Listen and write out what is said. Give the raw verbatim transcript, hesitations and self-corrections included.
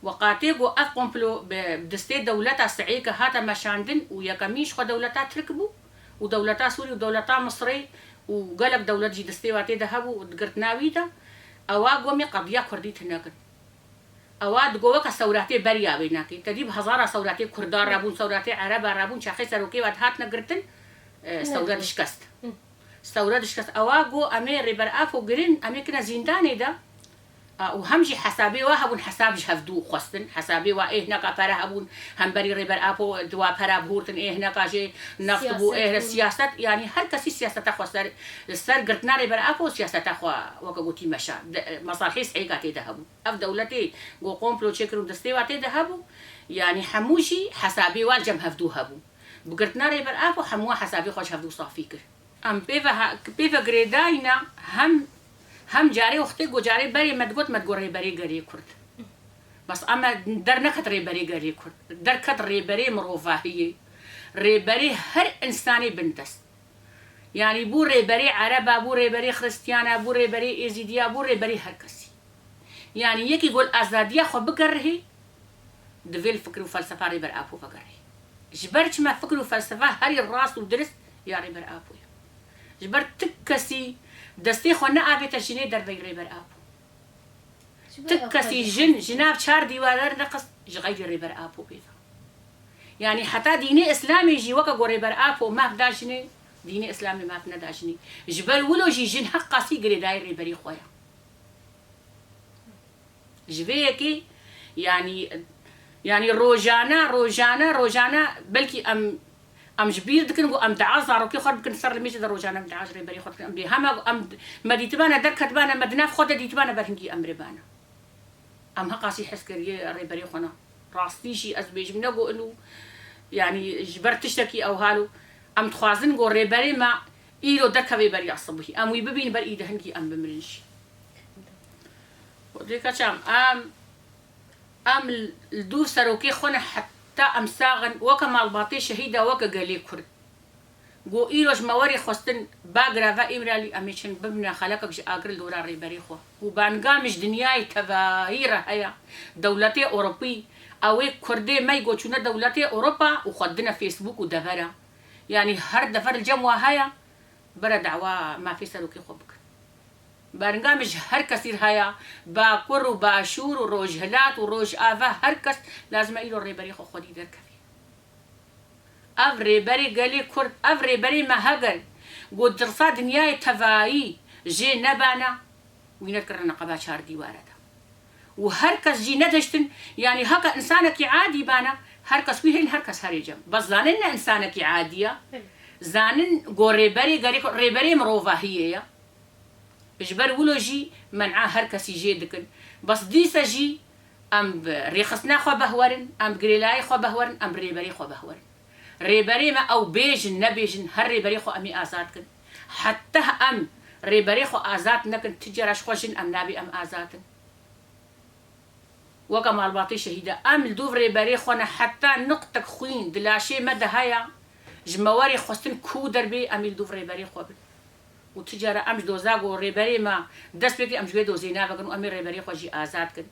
Weqatê ku ev komplo bi destê dewleta Sieyê ke hate meşandin û yekemîn ji xwe dewleta Tirk bû û dewleta Sûrî û dewleta Misirê û gelek dewlet jî destê wa tê de hebû û di girtina wî de, ewa got me qediya Kurdî tune kin. Ewa digot weke sewratê beriya wê nake. Te dî bi hezara sewratê Kurda rabûn, sewratê Ereba rabûn, çaxê serokê wa dihatine girtin, e, sewre dişkest. Sewre dişkest. Ewa got, em ê Rêber Apo girin, em ê kine zîndanê de. A, û hem jî hesabê wa hebûn, hesab ji hevdû xwestin. Hesabê wa ê hineka pere hebûn, hemberî Rêber Apo di wa pera bihurtin, ê hineka jê neft bû, ê siyaset bûn. Siyaset, yanî her kesî siyaseta xwe ser, li ser girtina Rêber Apo siyaseta xwe weke gotî meşa. De, mesalhê Sieyê ka tê de hebû. Ev dewletê ku komplo çêkir û destê wa tê de hebû, yanî hemû jî hesabê wa li cem hevdû hebû. Bi girtina Rêber Apo hemû hesabê xwe ji hevdû safî kir. Em pê ve ha-, pê ve girêdayî ne, hem, hem carê wextê ku carê berê me digot, me digot Rêberê Gelê Kurd. Bes em e derneket Rêberê Gelê Kurd. Derket Rêberê mirovahiyê. Rêberê her însanê bindest. Yanî bû rêberê Ereba, bû rêberê Xristiyana, bû rêberê Êzîdiya, bû rêberê her kesî. Yanî yekî ku li azadiya xwe bigerihê, divê li fikir û felsefa Rêber Apo vegerihê. Ji ber çima fikir û felsefa herî rast û dirist ya Rêber Apo ye. Ji ber ti kesî destê xwe neavête jinê derveyî Rêber Apo. Ti kesî jin ji nav çar dîwar derneqist ji xeyrî Rêber Apo pê ve. Yanî heta dînê Îslamê jî weke ku Rêber Apo maf da jinê, dînê Îslamê maf neda jinê. Ji ber wilo jî jin heqasî girêdayî rêberî xwe ye. Ji vê yekê, yanî, yanî rojane, rojane, rojane, belkî em, em ji bîr dikin ku em dua zarokê xwe bikin ser limêjê de rojane em dua ji rêberê xwe dikin. Em bê hema em, me dîtibane derketibane, me di nav xwe de dîtibane ber hingî em miribane. Em heqasî heskeriye rêberê xwe ne. Rastî jî ez bêjim ne ku inu, yanî ji ber tiştekî ew hal û em dixwazin ku rêberê me îro derkeve beriya sibihî. Em wî bibînin ber îdî hingî em bimirin jî. Xwedê keçam, em, em li dûv serokê xwe ne heta em sax in, weke malbatê şehîda, weke gelê Kurd. Ku îro ji me werê xwestin, ba greva Îmralî em ê çin bibine xelekek ji agir li dora rêberê xwe. Ku banga min ji dinyayê tevayî re heye. Dewletê Ewropî, ew ê Kurdê me yî ku çûne dewletê Ewropa û xwe didine Facebook û devera. Yanî her dever li cem wa heye, bere dawa mafê serokê xwe bikin. Banga min ji her kesî re heye, Bakur û Başûr û Rojhilat û Rojava, her kes lazim e îro rêberê xwe xwedî derkeve. Ev rêberê gelê Kurd, ev rêberê me heger ku dirsa dinyayê tevayî jê nebana, wî nedikirine neqeba çar dîware de. Û her kes jî nedihiştin, yanî heke însanekî adî bana, her kes wî hêlin, her kes herê cem. Bes zanin ne însanekî adî ye. Zanin ku rêberê gelê Kurd, rêberê mirovahiyê ye. Ji ber wilo jî men'a her kesî jê dikin. Bes dîse jî em bi rêxistina xwe behwerin, em bi girêlayê xwe behwerin, em bi rêberê xwe behwerin. Rêberê me ew bêjin, nebêjin, her rêberê xwe em ê azad kin. Heta em rêberê xwe azad nekin, ti cara ji xwe jin em nabê em azad in. Weke malbatê şehîda, em li dûv rêberê xwe ne, heta nuqtek xwîn di laşê me de heye, ji me werê xwestin ku derbê, em ê li dûv rêberê xwe bin. Û tu cara em ji doza ku rêberê me dest pê kir, em ji wê dozê navekin û em ê rêberê xwe jî azad kin.